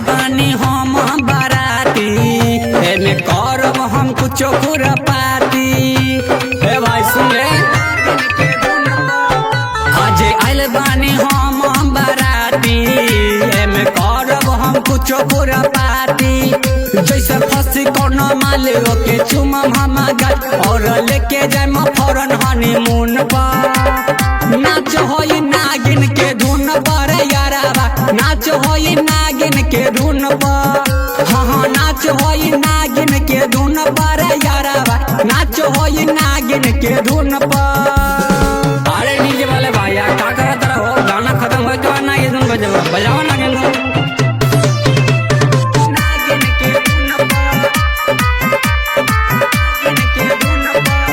बानी हम बाराती, एमे करब हम कुछो खुरपाती। हे भाई सुन ले, आज आइल बानी हम बाराती, एमे करब हम कुछो खुरपाती। जैसे फंसी कोनो माल ओके चुमम हम गाल, और लेके जाम फौरन हनीमून पर। नाच होई नागिन के धुन पर याराबा, नाच होई नागिन के धुन पर। हाँ हाँ नाच होई नागिन के धुन पर याराबा, नाच होई नागिन के धुन पर। अरे डीजे वाले भैया का करत रहो, गाना खत्म होए के बाद नागिन धुन बजाओ, बजाओ नागिन धुन। नागिन के धुन पर, नागिन के धुन पर।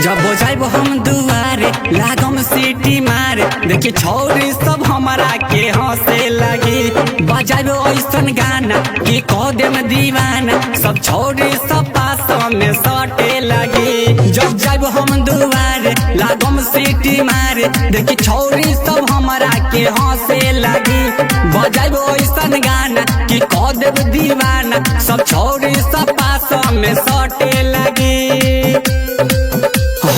जब जाइब हम दुआरे लागम सीटी मारे, देखी छौरी सब हमरा के हंसे लगी। बजाइब ऐसन गाना कि कह देम दीवाना, सब छौरी सब पास में सटे लगी। जब जाइब हम दुआरे लागम सीटी मारे, देखी छौरी सब हमरा के हंसे लगी। बजाइब ऐसन गाना कि कह देब दीवाना, सब छौरी सब पास में सटे लगी।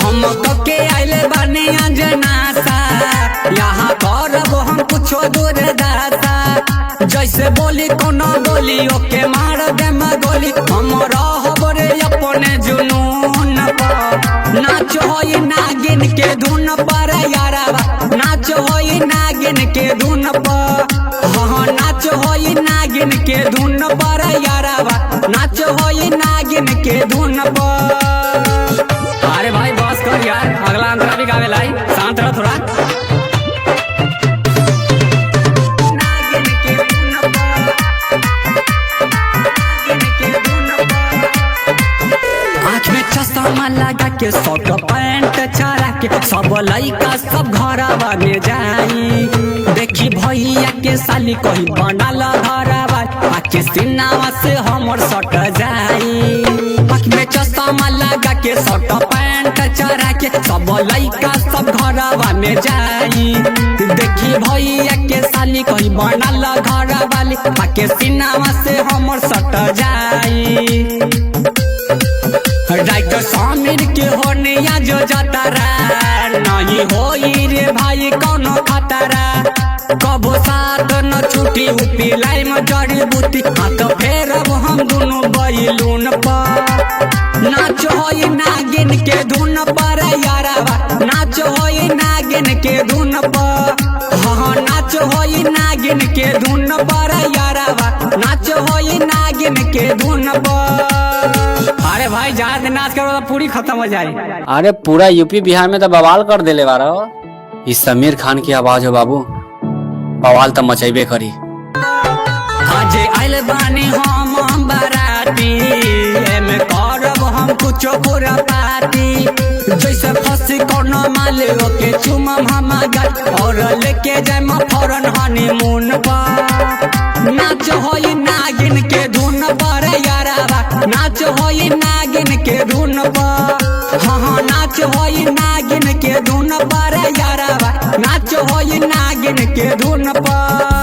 हम के आइले बानी अंजनासा, यहाँ करब हम कुछो दूरदासा। जैसे बोली कोनो बोली ओके मार देम गोली, हम रहब रे अपने जुनून पर। नाच होई नागिन के धुन पर याराबा, नाच होई नागिन के धुन पर। हाँ नाच होई नागिन के धुन पर याराबा, नाच होई नागिन के धुन पर। अरे भाई बस कर यार, अगला अंतरा भी गावे लाई, शांत रहो थोड़ा। नागिन के धुन पर, नागिन के धुन पर। आँख में चश्मा लगा के शर्ट पैंट चढ़ा के सब लइका सब घरवा में जाई। देखी भैया के साली कहीं बनल घरवा, आके सीनावा से हमर सट जाई। आँख में चश्मा लगा के शर्ट पैंट चढ़ा के सब लइका सब घरवा में जाई। देखी भैया के साली कहीं बनल घरवा, आके सीनावा से हमर सट जाई। राइटर समीर के होनिया जो जतरा, नहीं होई रे भाई कोनो खतरा। कबो साथ न छुटी उपी लाइम जड़ी बूटी, हाथ फेरब हम दुनु बैलून पर। नाच होई नागिन के धुन पर याराबा, नाच होई नागिन के धुन पर। हाँ नाच होई नागिन के धुन पर याराबा, नाच होई नागिन के धुन पर। अरे भाई ज्यादा नाच करो तो पूरी खत्म हो जाए। अरे पूरा यूपी बिहार में तो बवाल कर देले बारो। इस समीर खान की आवाज हो बाबू, बवाल तो मचैबे करी। आज आइल बानी हम बाराती, एमे करब हम कुछो खुरपाती। जैसे फंसी कोनो माल ओके चुमम हम गाल, और लेके जाम फौरन हनीमून पर। नाच होई नागिन के धुन पर याराबा, नाच होई नागिन के धुन पर। हाँ हाँ नाच होई नागिन के धुन पर याराबा, नाच होई नागिन के धुन पर।